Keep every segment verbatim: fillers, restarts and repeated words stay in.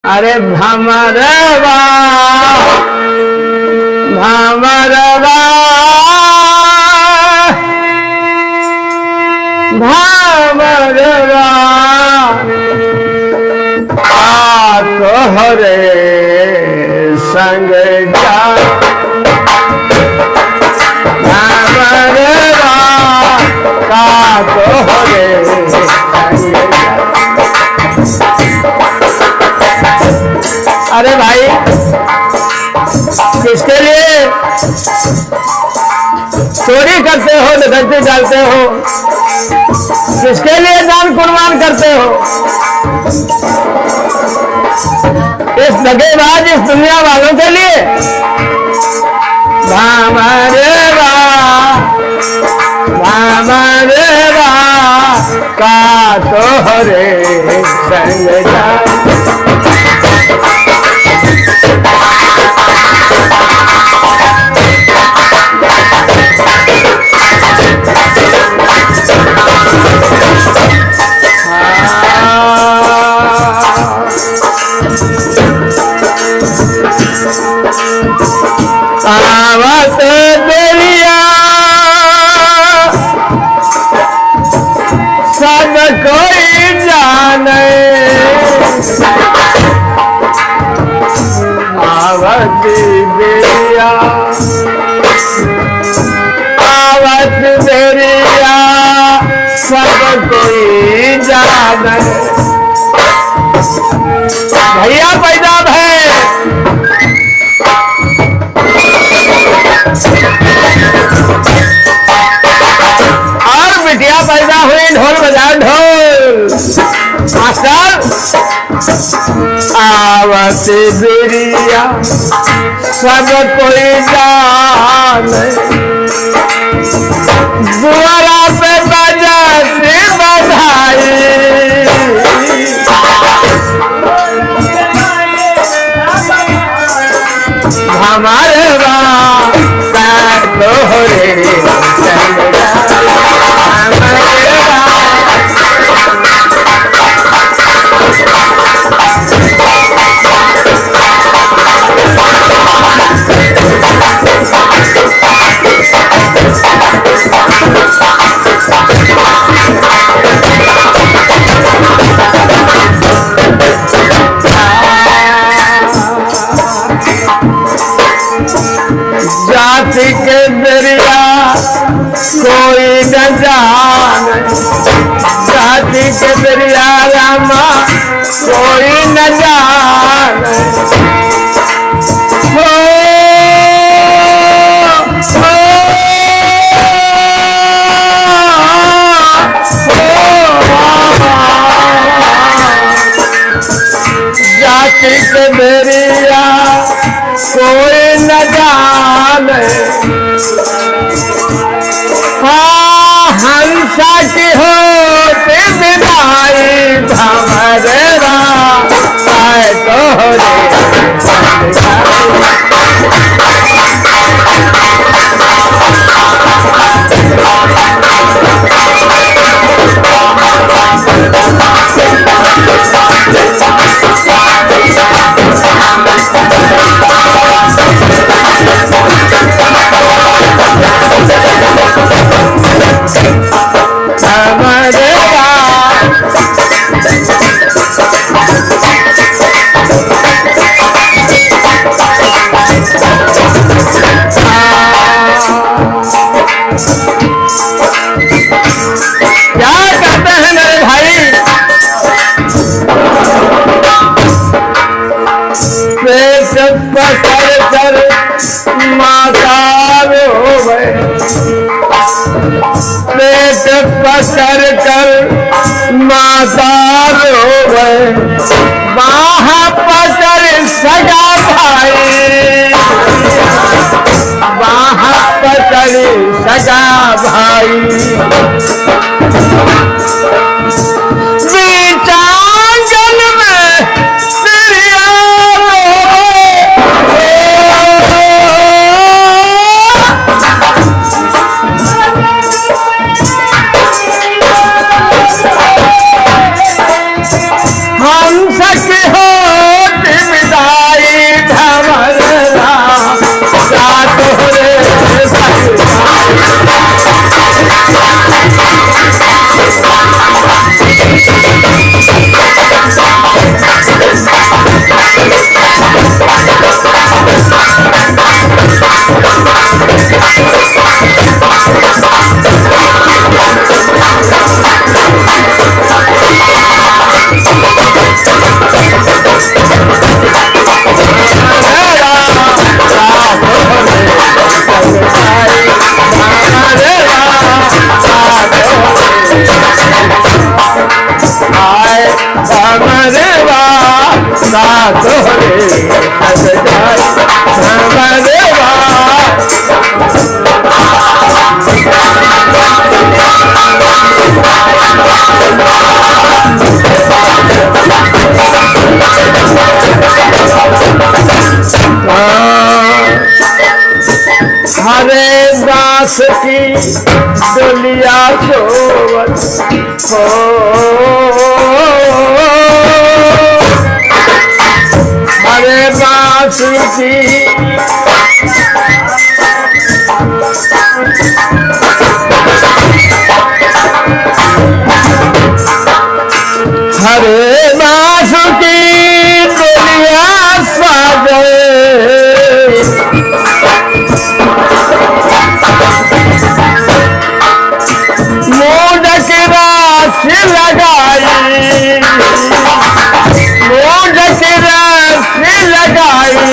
अरे भमरवा, भमरवा, भमरवा, आ तोहरे संग जा। भमरवा, का तोहरे संग जा। अरे भाई, किसके लिए चोरी करते हो, डकैती डालते हो? किसके लिए जान कुर्बान करते हो? इस धोखेबाज, इस दुनिया वालों के लिए। भमरवा, भमरवा, का तोहरे संग जा। आवत बेरिया सब कोई जाने, आवत बेरिया, आवत बेरिया सब कोई जाने। भैया पैदा भए और बिटिया पैदा हुई, ढोल बजा ढोल। मास्टर, आवत बेरिया सब कोई जाने, दुआरा पे बजत बधाई। भमरवा, का तोहरे संग जा। भमरवा। जाति के बेरिया कोई न जाने, जाति के बेरिया रामा कोई न जाने। हो, हो, हो, जाति के बेरिया कोई न जाने। हाँ, हंसा की होत विदाई भंवरवा, आए तोहरे क्या कहते हैं मेरे भाई? पेट पकड़ कर माता रोवे, पेट पकड़ कर माता रोवे, बाह पकड़ सगा भाई, बाह पकड़ सगा भाई। बीच आंगन में तिरिया रोवे। हम सखी हो तोहरे सजदाई हमारे बा। हरे बांस की डोलिया जोवन हो, हरे बांस की, हरे बांस की डोलिया साजे। मूंज के रास लगाई, मूंज के रास लगाई।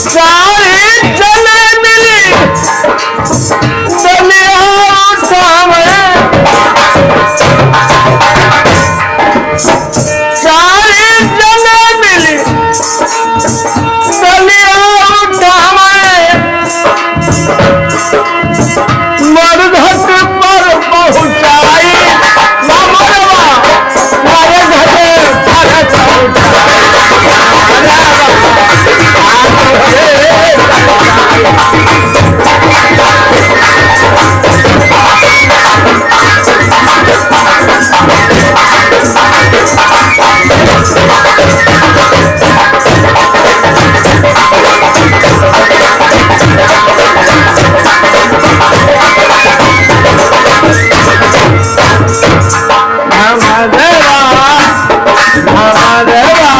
सारी जने मिली डोलिया उठावे, सारी जने मिली डोलिया उठावे, मरघट पर पहुँचाई। ना मरवा, मरघट पर पहुँचाई। हमारे बा, हमारे बा,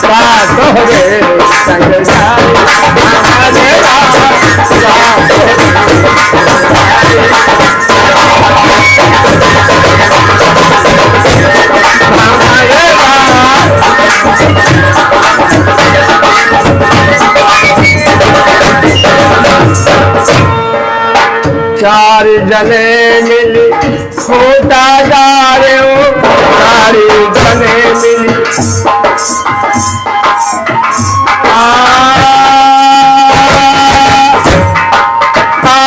का तोहरे संग जाई। हमारे बा, का तोहरे संग जाई। हमारे बा। चार जने मिली खूंटा गाड़े हो, चार जने मिली। आ, आ, आ,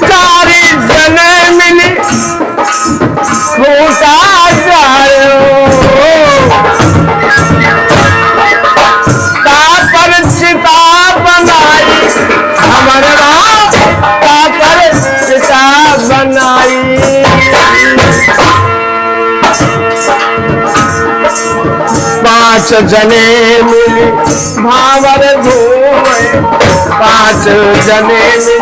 चार जने मिली खूंटा गाड़ो। तापर चिता बनाई, हमरे बा, तापर चिता बनाई। पाँच जने मिली भांवर घूमे, पाँच जने मिली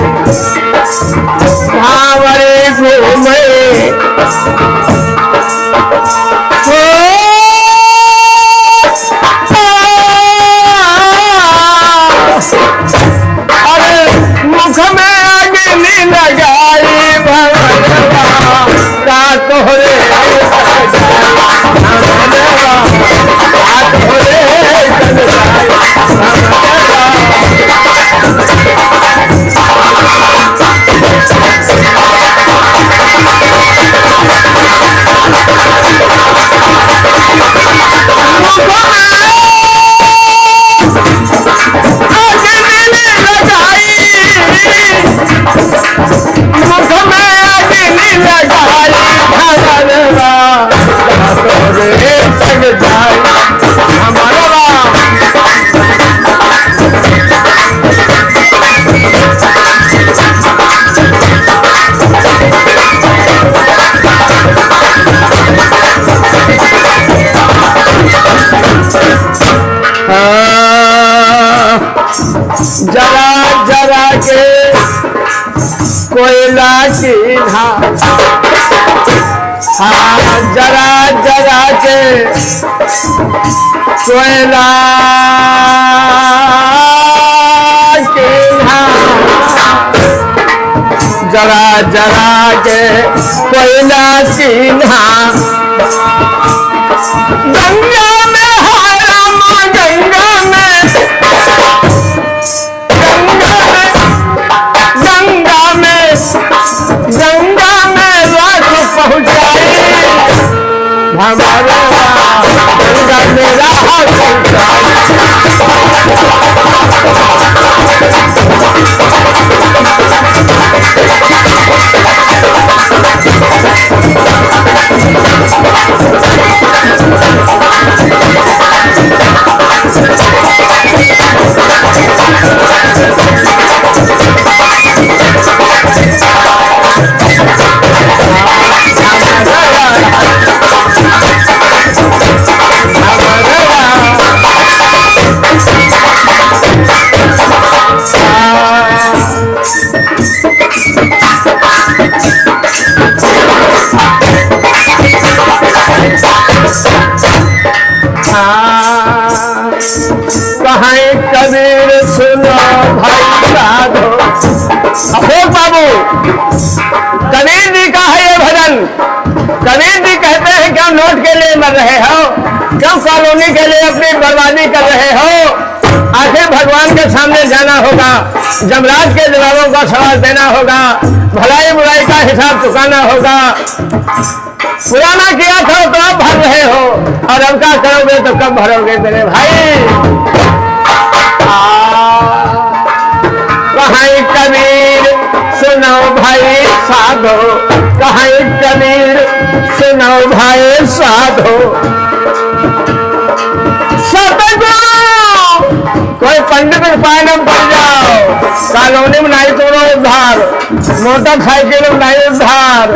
भांवर घूमे। हो, अरे मुख में अग्नि लगाई भंवरवा, का तोहरे भंवरवा, का तोहरे भंवरवा। हाँ, जरा जरा के कोयला चीन्हा, हाँ, जरा जरा के कोयला चीन्हा, जरा जरा के कोयला चीन्हा। गंगा में, हाय रामा, गंगा में, गंगा में, गंगा में, गंगा में राख पहुँचाई। हमारे गंगा में राख पहुँचाई। हाँ, कहे कबीर सुनो भाई साधो। अशोक बाबू, कबीर जी का है ये भजन। कबीर जी कहते हैं, क्यों नोट के लिए मर रहे हो, क्यों कॉलोनी के लिए अपनी बर्बादी कर रहे हो? आखिर भगवान के सामने जाना होगा, जमराज के जवाबों का सवाल देना होगा, भलाई बुराई का हिसाब चुकाना होगा। पुराना किया था तो अब भर रहे हो, और अब का करोगे तो कब भरोगे मेरे भाई? आ, कहे कबीर सुनो भाई साधो, कहे कबीर सुनो भाई साधो। सतगुरु, कोई पंडित के पाए न पड़ जाओ, कॉलोनी में नहीं तोड़ो उद्धार, मोटरसाइकिल में नहीं उद्धार।